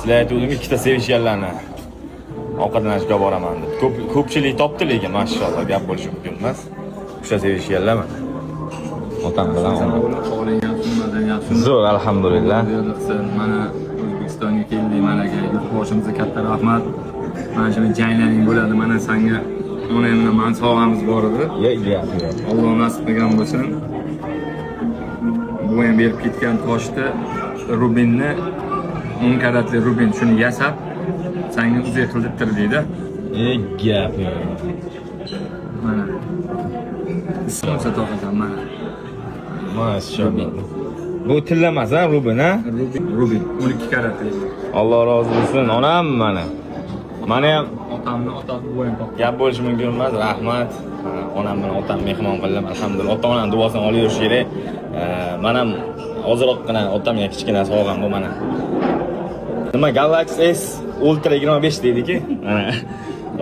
Sizlar aytgandim, ikkita sevishganlarni ovqatlanishga boraman deb. Ko'p ko'pchilik topdi, lekin mashalloh, gap bo'lishi mumkin emas. O'sha sevishganlar mana. Otam bilan onam. Holing yaxshimi, madan yaxshimi? Zo'r, alhamdulillah. Alloh qilsin. Mana O'zbekistonga keldik, mana aka, yurtboshimizga katta rahmat. Mana shuni janglaring bo'ladi, mana sanga onam bilan mani sovg'amiz bor edi. Ya, gap yo'q. Alloh nasib qilgan bo'lsin. Bu ham berib ketgan toshni, rubinni, 10 karatli rubin, shuni yasab sanga uzuk qildirtir deydi. E, gap yo'q. Mana. Ismonsa to'qasan mana. Mashalloh. Bu tilla emas, ha, rubin, ha? Rubin, rubin 12 karatli. Alloh rozi bo'lsin, onam mana. Mana ham Otamni otasi, bu ham topdi. Gap bo'lishi mumkin emas, rahmat. Ha, onam bilan otam mehmon qildim, alhamdulillah. Ota onani duosini olib yurish kerak. Man ham ozroqgina otamga kichkina sovg'am bu mana. Nima, Galaxy S Ultra 25 deydi-ki. Mana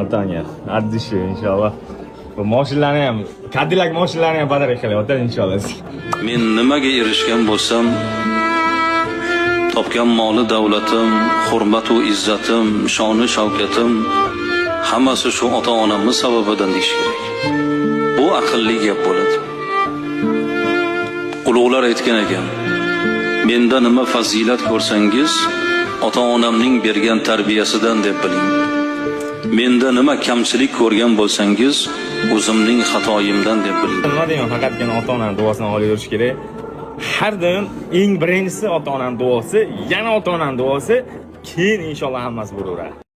otamga. От души, inshaalloh. Bu mashinalarni ham, Cadillac mashinalarni ham подарок qilyapti inshaalloh. Men nimaga erishgan bo'lsam, topgan moli davlatim, hurmatu izzatim, shoni shavkatim hammasi shu ota onamni sababidan deyish kerak. Bu aqlli gap bo'ladi. Ulug'lar aytgan ekan: "Menda nima fazilat ko'rsangiz, ota onamning bergan tarbiyasidan deb biling. Menda nima kamchilik ko'rgan bo'lsangiz, o'zimning xatoyimdan deb biling." Nima deyman, faqatgina ota onani duosini olib yurish kerak. Har doim eng birinchisi ota onani duosi, yana ota onani duosi, keyin inshaalloh hammasi bo'laveradi.